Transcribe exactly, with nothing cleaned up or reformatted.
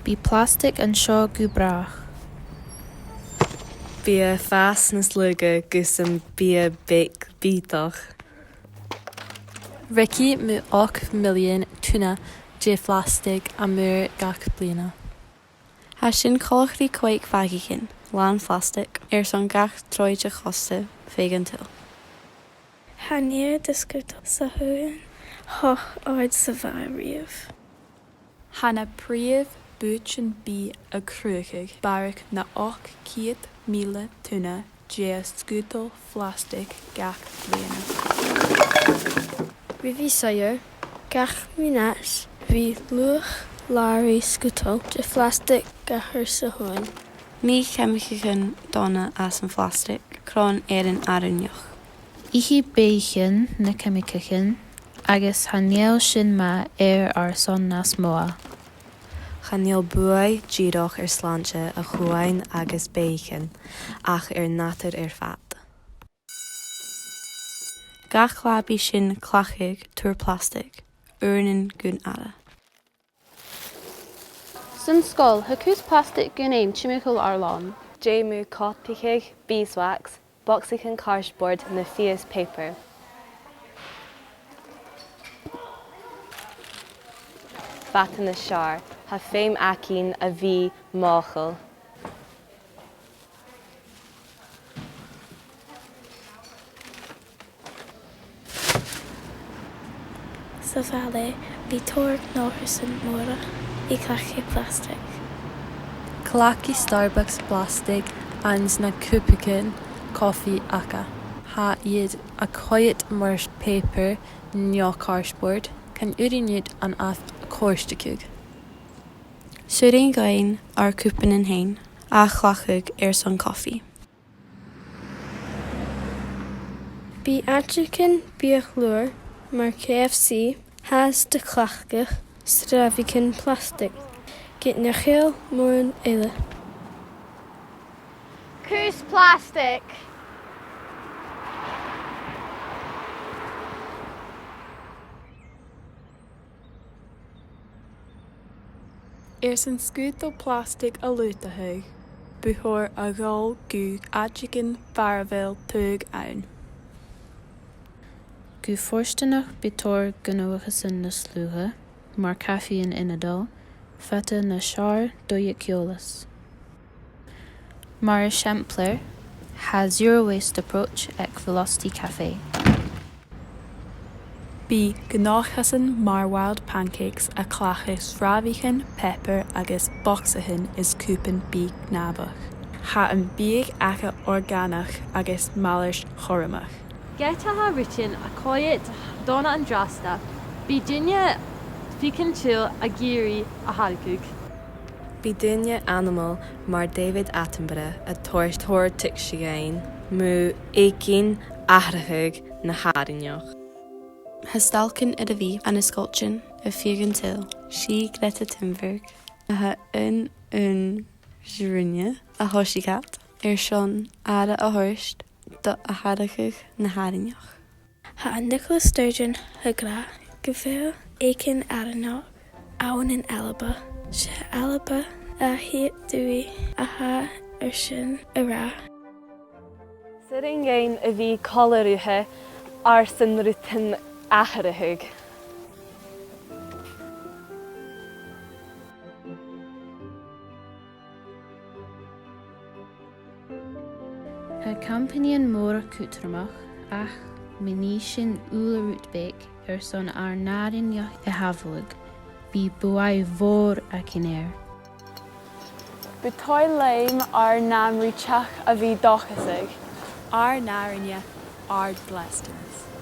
Bidh plastic an seo gu bràth. Bidh e a' fàs nas lugha gus am bi e beag bìodach. Ruigidh mu ochd millean tonna de phlastic a-muigh gach bliadhna. Tha sin coltach ri còig bhagaichean làn phlastic airson gach troimh de chosta feadh an t-saoghail. Chan eil an sgudal sa chuan cho àrd 's a bha e riamh. Tha na prìomh bùithtean bìdh a' cruthachadh barrachd na ochd ceud mìle tonna de sgudal phlastic gach bliadhna. Ro mheadhan seo, gach mionaid bidh luach làraidh sgudal de phlastic ga chur sa chuan. Nì ceimiceachan dona às a' phlastic cron air an àrainneachd. Ithidh beathaichean na ceimiceachan agus chan eil sin math air ar son nas motha. Chan eil buaidh dìreach air slàinte a' chuain agus beathaichean ach air an nàdar air fad. Gach latha bidh sinn a' cleachdadh tùr phlastic, uaireannan gun aire. San sgoil, tha cus plastic gun fheum timcheall ar làmhan. Dè mu chopaichean, beeswax, bogsaichean cardboard no fios pàipeir. Fada nas fheàrr, tha feum againn a bhith mothachail. Sa bhaile, bidh tòrr gnothasan mòra a' cleachdadh plastic. Cleachdaidh Starbucks plastic anns na cupannan cofaidh aca. Tha iad a' coimhead mar pàipear no cardboard, chan urrainn dhut an ath-chomhartachadh. 'S urrainn dhuinn ar cupannan fhèin a chleachdadh airson cofaidh. Bidh àiteachan biadh-luaidh mar K F C fhathast a' cleachdadh sreathaichean plastic, ged nach eil mòran eile. Cus plastic. Airson sgudal plastic a lùghdachadh, bu chòir a dhol gu àiteachan far a bheil taghadh ann. Gu fortanach, bidh tòrr gnothasan nas lugha, mar cafaidhean ionadail, fada nas fheàrr do dh'eòlas. Mar eisimpleir, tha Zero Waste Approach aig Velocity Café. Bidh gnothasan mar wild pancakes a' cleachdadh sreathaichean pàipeir agus bogsaichean is cupan bìdh cnàmhach. Tha am biadh aca orgánach agus malairt chùramach. Ged a tha rudan a' coimhead dona an-dràsta, bidh daoine fichead tuill ag iarraidh a tharraing. Bidh daoine ainmeil mar David Attenborough a' toirt tòrr tuigse dhuinn mu fhaicinn atharrachadh na h-àrainneachd. Tha stailcean air a bhith ann an sgoiltean air feadh an t-saoghail. 'S i Greta Thunberg, a tha aon, aon de dhaoine a thòisich iad airson aire a thoirt do atharrachadh na h-àrainneachd. Tha Nicola Sturgeon ag ràdh gu bheil fhaicinn àrainneachd ann an Alba. 'S e Alba a' chiad dùthaich a tha air sin a ràdh. 'S urrainn dhuinn a bhith còmhla riutha airson rudan atharrachadh. Tha companaidhean mòra cudromach, ach ma nì sinn uile rud beag airson ar n-àrainneachd a shàbhaladh, bidh buaidh mhòr againn air. Bu toil leam ar n-ainm ri teachd a bhith dòchasach. Ar n-àrainneachd, ar dleastanasan.